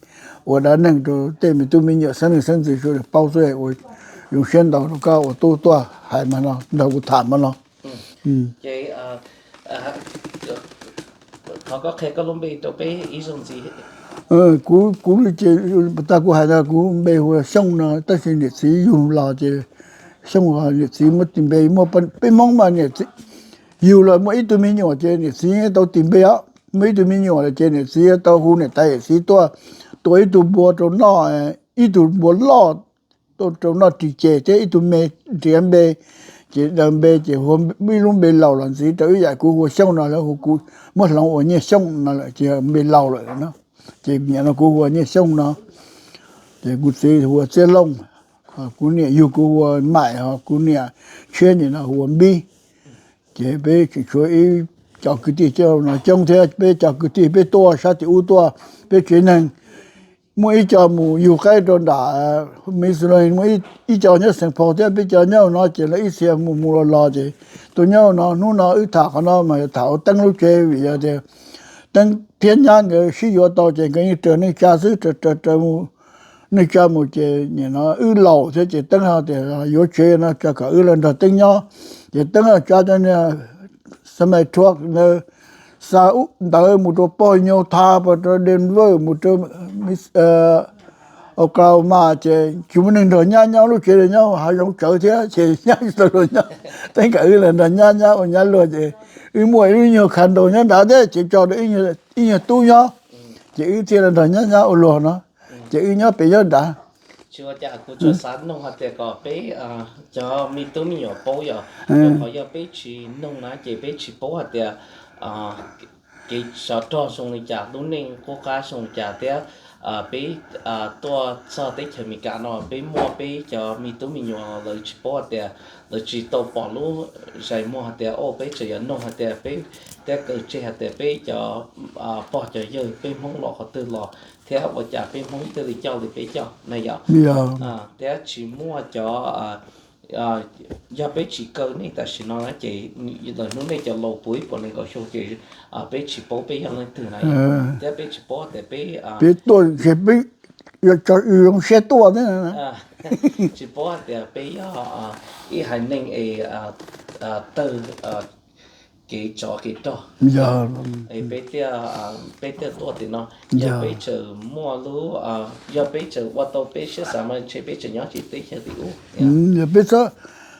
ua dab neeg rau tej me tub me nyuam xeeb leej xeeb ntxwv sawv daws paub xwb. Ua zoo siab ntau rau koj ua tub tuaj hais mas no nrog kuv tham mas no. Ces thov koj qhia koj lub npe rau peb ib zaug ntxiv. Kuv, kuv ces tag kuv hais tias kuv npe hu ua Xyooj no tab sis niam txiv yug los ces Xyooj, niam txiv muab tis npe muaj, peb Hmoob mas niam txiv yug los muaj ib tug me nyuam ces niam txiv tau tis npe os. Muaj ib tug me nyuam lawm ces niam txiv tau hu niam tais yawm txiv tuaj tua ib tug npua rau noj, ib tug npua loj rau noj ris ces thiab ib tug me nrhiav npe, ces daws npe ces hu ib lub npe laus los ntxiv rau ib yam kuv hu ua Xyooj no lawv hu kuv muab hloov ua Nyiaj Xyooj no lawm ces npe laus lawm no. Ces nim no kuv hu ua Nyiaj Xyooj no. Ces kuv txiv hu ua Txiaj Looj, kuv niam yug kuv hu ua Maim, ho kuv niam tshiab nim no hu ua Npib. Ces peb tseem tshuav ib co kwv tij coj no coob thiab, peb co kwv tij peb tuaj sab tim ub tuaj, peb tsev neeg muaj ib co mus yug qaib rau nram Mis Lais, muaj ib co nyob Xeem Phos thiab, peb cov nyob no ces lawv ib txhia mus mus los los ces tuaj nyob no. Hnub no wb tham qhov no mas tham ua Teeb lub tsev vim yog tias Teeb thiab nyab nkawd sib yuav tau ces nkawd yeej raws neej tsa xwb, raws raws raws mus neej tsa mus ces nim no wb laus thiab ces Teeb ho tias yuav tsev no tso kom wb los nrog Teeb nyob. Ces Teeb tsa cov niag semi truck ntawd xa ntawv mus rau Pog Nyau Tha, rau Denver, mus rau Oklahoma ces tsis muaj neeg nrog nyab nyob, lub tsev nyob hav zoov tsawv thiab ces nyab tsis tau luag nyob. Teeb kom wb los nrog nyab nyob ua nyab luag ces wb muaj ib lub nyuag condo nyob nrad thiab ces tso rau ib nyuag tub nyob, ces wb thiaj los nrog nyab nyob ua luag no, ces wb nyob pem nyob nrad. Tsis ua cas, kuv tsuas xav noog hais tias kom peb cov me tub me nyuam paub yom, rau qhov yog peb tsis noog na ces peb tsis paub hais tias kev tsov rog zoo li cas, lub neej qub qab zoo li cas thiab peb tuaj txog teb chaws Amelikas no peb muaj peb cov me tub me nyuam lawv tsis paub hais tias, lawv tsis tau pom lub zais muag hais tias, o, peb tseem yuav noog hais tias peb thiab kaw tseg hais tias peb cov pog cov yawg peb Hmoob los qhov twg los thiab ua cas peb Hmoob thiaj li coj li peb coj na yom. Thiab tsis muaj cov, yog peb tsis kaw nej tam sim no na ces lawv hnub nej cov laus puv ib puas nees nkaum xyoo ces peb tsis paub peb yog leej twg na, thiab peb tsis paub tias peb, peb tuaj ces peb yuav tso zoo siab tuaj thiab. Tsis paub hais tias peb yog ib haiv neeg es tawg kev tsov kev rog, peb thiaj, peb thiaj tuaj tim no. Yog peb tseem muaj lub, yog peb tseem ua tau peb siab xav mas ntshe peb tseem nyob tsis teb chaws tim ub.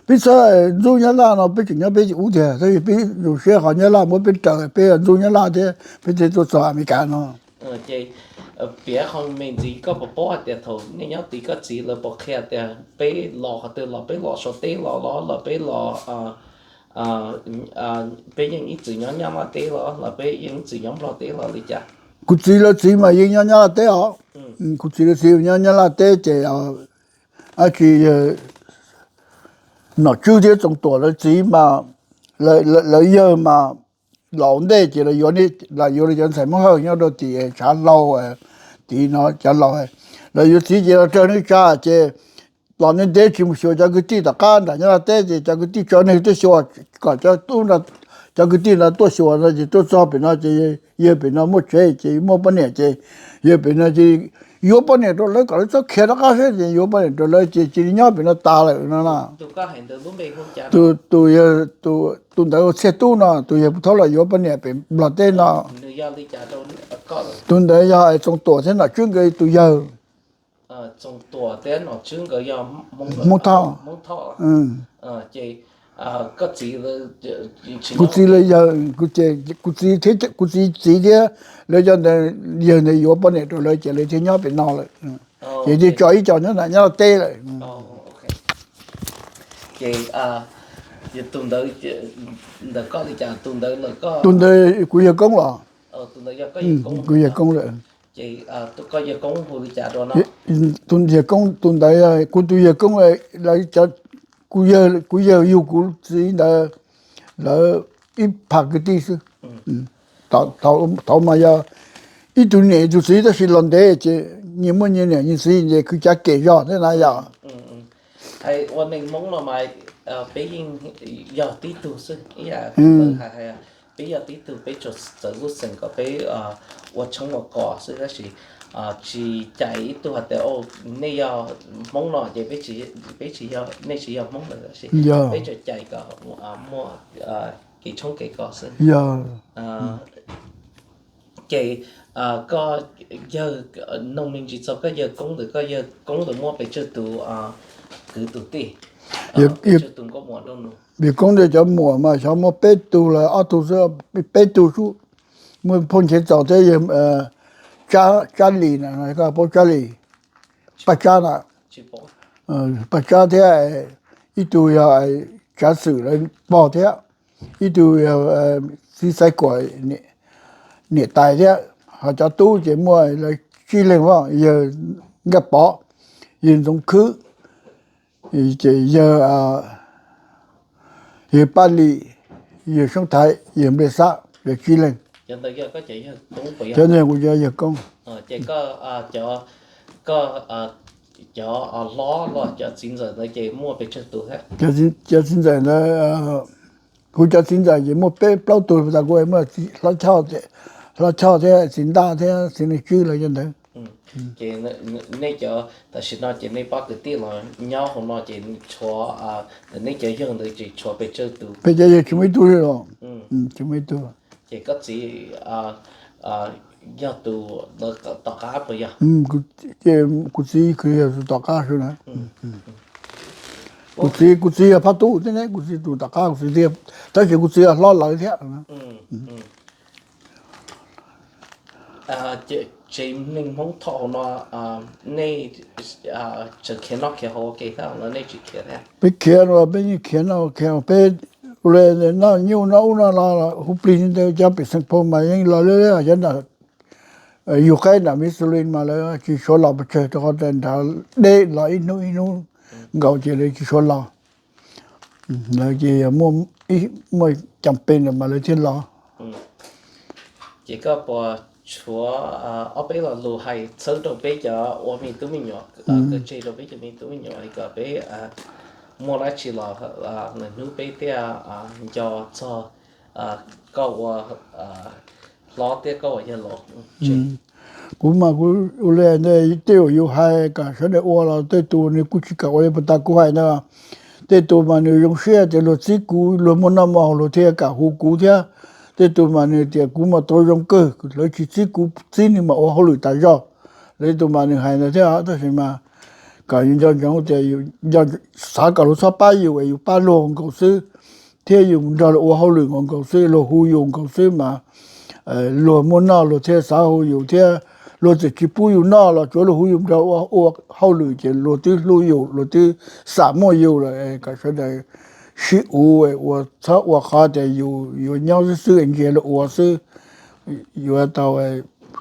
Peb txhob ntxub Nyab Laj no, peb tseem nyob peb tim ub tiag, tab sis peb zoo siab qhov Nyab Laj muab peb raws, peb ntxub Nyab Laj thiab peb thiaj tuaj txog Amelikas no. Ces piav qhov me ntxiv, koj puas paub hais tias thaum nej nyob tid koj txiv lawv puas qhia tias peb los qhov twg los, peb los Suav teb los los los peb los, peb yeej ib txwm nyob Nyab Laj teb los los peb yeej ib txwm nyob Nplog teb los li cas? Kuv txiv lawv txiv mas yeej nyob Nyab Laj teb os. Kuv txiv lawv txiv nyob Nyab Laj teb ces dab tsi, Nom Tswb thiab Txoov Tuam lawv txiv mas, lawv yawg mas laus ntej ces lawv yuav, lawv yuav cov ntxhais Hmoob Hawj nyob rau tim Tshav Hlau, tim no cov laus, lawv yuav txiv ces los raws neej tsa ces los ntev ntev tsis mus xyuas cov kwv tij tom qab nram Nyab Laj teb ces cov kwv tij tso neeg tuaj xyuas, kom cov tub, cov kwv tij no tuaj xyuas no ces tuaj txog pem no ces yawg pem no muaj tsev ces muaj poj niam ces yawg pem no ces yuav poj niam rau lawv kom lawv txhob khiav rov qab xwb ces yuav poj niam rau lawv ces cia li nyob pem no tas lawm no na. Tus, tus ntawd Txhiaj Tub no, tus yawg puag thaum los yuav poj niam pem Nplog teb no. Tus ntawd yog Txoov Tuam thiab Nom Tswb nkawd tus yawg. Hmoob Thoj. Kuv txiv los yawg, kuv txiv thiab, kuv txiv txiv thiab lawv cov ntawd yawg ntawd yuav poj niam rau lawv ces lawv thiaj nyob pem no lawm. Ces thiaj tso ib co nyob nram Nyab Laj teb lawm. Tus ntawd kuv yawg koob los. Kuv yawg koob lawm. Tus yawg koob, tus ntawd, kuv tus yawg koob, kuv yawg yug kuv txiv ntawd lawv ib phav kwv tij xwb. Thaum mas yog ib tug niam ib tug txiv tab sis los ntev ces nyias muaj nyias niam nyias txiv ces kwv cav kem zog thiab na yom. Ua neeg Hmoob no mas peb yeej yog tib tug xwb, ib yam hais, peb yog tib tug, peb tsuas txawv lub xeem kom peb ua tshoob ua kos xwb tab sis tsis cais ib tug hais tias nej yog Hmoob no ces peb tsis, nej tsis yog Hmoob lawm tab sis peb tsuas cais kom muaj kev tshoob kev kos xwb. Ces koj yawg, nug me ntsis txog koj yawg koob ntawd, koj yawg koob ntawd muaj pes tsawg tus kwv tus tij? Yawg koob ntawd cov muam mas xyov muaj peb tug los ob tug xwb, peb tug xwb. Muaj Phooj Nchev Txaus thiab yawg Tsab Lis na, koj paub Tsab Lis, Paj Tsab na. Paj Tsab thiab ib tug yog Tsav Xwm lawv pog thiab ib tug yog Txiv Xaiv Kuam niam tais thiab. Ho cov tub ces muaj lawv tsib leeg, yawg Nkaj Pov, yawg Ntxoov Khwb, ces yawg, yawg Paj Lis, yawg Soob Thaiv, yawg Npliaj Xab, lawv tsib leeg. Cov ntawd kuv cov yawg koob. Cov txiv ntxawm ntawd ces muaj pes tsawg tus thiab? Cov txiv ntxawm ntawd, kuv cov txiv ntxawm ces muaj peb plaub tug, tas kuv muaj Hlob Choj, Hlob Choj thiab txiv Ntaj thiab txiv Neej Tswb lawv cov ntawd. Ces nej cov tam sim no ces nej pab kwv tij los nyob hauv no ces tshuav, nej cov yawg ntawd ces tshuav pes tsawg tus? Peb cov yawg tsis muaj ib tug li los, tsis muaj ib tug. Ces koj txiv yog tus tom qab puas yog? Kuv txiv yog tus tom qab xwb na. Kuv txiv, kuv txiv yog phab tub thiab ne, kuv txiv tus tom qab, kuv txiv thiab, tab sis kuv txiv yog hlob lawv thiab. Tsev neeg Hmoob thaum no nej tseem khiav noj khiav haus ua ke thiab los nej tsis khiav thiab? Peb khiav no, peb yeej khiav noj khiav haus, peb ua li noj nyuj noj ub noj no los hu plig ntawd, cov pej xeem Phoo mas yeej los li cov nram yug qaib nram Mis Xus Lis mas lawv tsis tshua los pes tsawg rau qhov nrad deb los ib hnub ib hnub nkaus ces lawv tsis tshua los. Lawv ces muaj, muaj cas pes mas lawv thiaj los. Ces koj puas tshuav ob peb lo lus hais txhawb rau peb cov ua me tub me nyuam, kawm tseg rau peb cov me tub me nyuam kom peb muaj dab tsi los lwm hnub peb thiaj nco txog koj ua hlob thiab koj ua yawg laus. Kuv mas kuv ua li ntawd, tej uas yus hais kom sawv daws ua los tej tus nws kuj tsis kam ua li puag ta kuv hais ntawd. Tej tus mas nws zoo siab tias luag txib kuv, luag muaj noj muaj haus luag thiaj kam hu kuv thiab. Tej tus mas nws tias kuv mas tau zoo kawg, lawv tsis txib kuv, txib nws mas ua hauj lwm tas zog. Lawv tus mas nws hais ntawd thiab, tab sis mas kom yus nco ntsoov tias xav kom luag txhob pab yus es yus pab luag nkaus xwb, thiab yus nrog luag ua hauj lwm nkaus nkaus xwb, luag hu yus nkaus xwb mas luag muaj noj luag thiaj xav hu yus thiab. Luag txawm tsis pub yus noj los tsuav luag hu yus nrog ua hauj lwm ces luag twb hlub yus, luag twb xam muaj yus lawm. Kom sawv daws sib uv, ua txhob ua qhov tias yus yuav nyob xwb xwb ntsia luag ua xwb. Yuav tau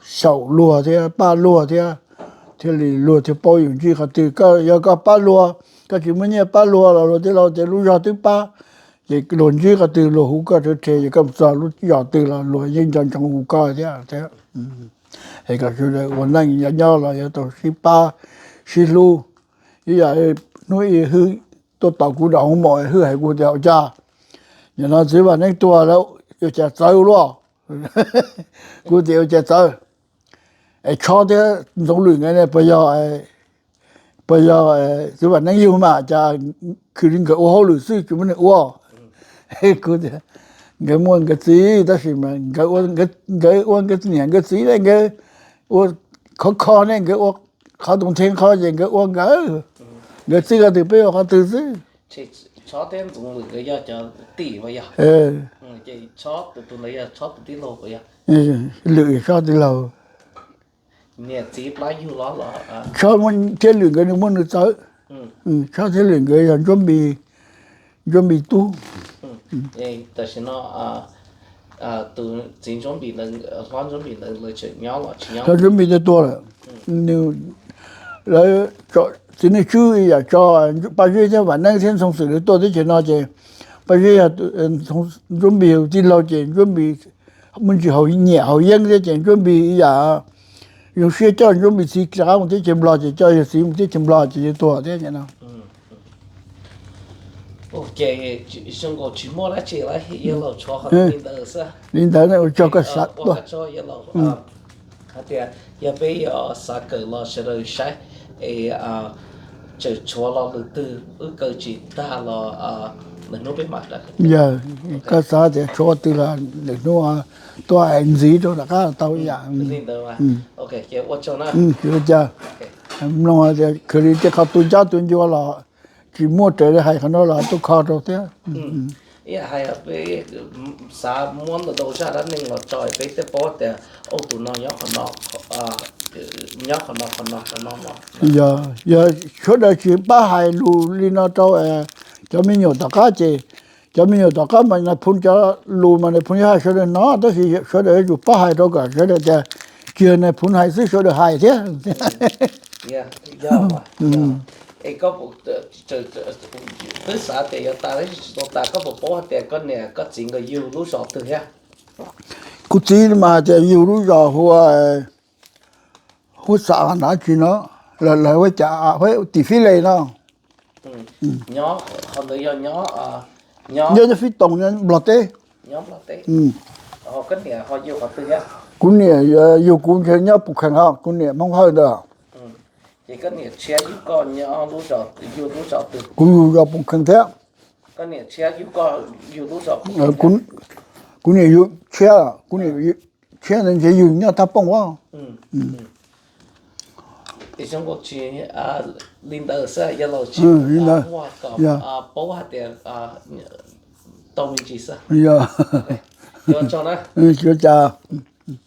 xyaum luag thiab pab luag thiab, thiaj li luag thiaj paub yus ntsib qhov twg. Koj yog koj pab luag, koj tsis muaj nyiaj pab luag los luag thiaj los tias lub zog twb pab, ces luag ntsib qhov twg luag hu koj rhe rhe, yog koj mus txog lub zos twg los luag yeej nco ntsoov hu koj thiab. Es kom sawv daws ua neej nyob nyob los yuav tau sib pab sib hlub. Ib yam hnub ib Hwj tuaj tos kuv nram hoob mom, Hwj hais kuv tias ua cas nim no txiv Vam Neeb tuag lawm, ua cas txawv luaj? Kuv tias ua cas txawv? Es Tshob thiab Ntxoov Lwm nkawd ne puas yog, puas yog txiv Vam Neeb yug mas, cas khwv li nkawd ua hauj lwm xwb tsis muaj neeg ua? Kuv tias nkawd muaj nkawd txiv tab sis mas nkawd ua nkawd niam nkawd txiv ne, nkawd ua khov kho ne, nkawd ua qhov toov theej qhov ces nkawd ua nkawd, nkawd txij qhov twg peb ua qhov twg xwb. Tshob thiab Ntxoov Lwm nkawd yog cov tim uas yog, ces Tshob tus ntawd yog Tshob tus tij laug uas yog, Lwm Tshob tij laug. Niam txiv plab yug los los, Tshob thiab Lwm nkawd nws muaj nws txawv. Tshob thiab Lwm nkawd yog Ntsuab Npis, Ntsuab Npis tub. Tam sim no tus txiv Ntsuab Npis, hlob Ntsuab Npis ntawd lawv tseem nyob los tsis nyob? Hlob Ntsuab Npis tuag lawm. Nws, lawv, txiv Neej Tswb yam tso Paj Zeb thiab Vam Neeb thiab Ntxoov Xwm lawv tuaj teb chaws no ces Paj Zeb, Ntsuab Npis tij laug ces Ntsuab Npis muaj ntsis haus nyiam haus yeeb thiab ces Ntsuab Npis yam zoo siab coj Ntsuab Npis txiv rov qab mus teb chaws Nplog ces coj yawg txiv mus teb chaws Nplog ces yawg tuag thiab no. Ces zoo nkaus tsis muaj dab tsi lawm, yog los tshuav qhov li ntawd xwb. Li ntawd ua tsaug koj xav tuaj. Hais tias yog peb yuav xav kawm los sawv daws saib es tseem tshuav lo lus twg wb kaw tsis tag los lwm hnub peb mam. Yog koj xav tias tshuav twg los lwm hnub tuaj hais ntxiv rau rov qab tau yam. Ua cas mloog tias khwv li tej qhov tu ncab tu ncua los tsis muaj raws li hais qhov no los tuaj kho rau thiab. Xav muab ntau ntau zaj dab neeg los tso peb thiaj paub tias tus no nyob qhov no, nyob qhov no qhov no qhov no no. Yog, yog sawv daws tsis pab hais lus li no rau cov me nyuam tom qab ces cov me nyuam tom qab mas nais phoo cov lus mas nais phoo yuav hais sawv daws hnov, tab sis sawv daws yuav tsum pab hais rau kom sawv daws tias tsis yog nais phoo hais xwb, sawv daws hais thiab. Twb xav tias yuav tas tab sis tsis tau tas, koj puas paub hais tias koj niam koj txiv nkawd yug lub zos twg thiab? Kuv txiv mas hais tias yug lub zos hu ua, hu ua Xam Nav tsis no, lawv hu ua cas, Huab Tim Fib Les no. Nyob qhov ntawd yog nyob, nyob Fib Toom, nyob Nplog teb. Kuv niam yug kuv ntshe nyob Pus Khees os, kuv niam Hmoob Hawj ntawd. Kuv yug zos Pus Khees thiab. Kuv niam yug tshiab, kuv niam tshiab ntawd ntshe yug nyob Thaj Pooj os. Li ntawd xwb, yog los tsis muaj kom paub hais tias tau me ntsis xwb. Yog, ua tsaug.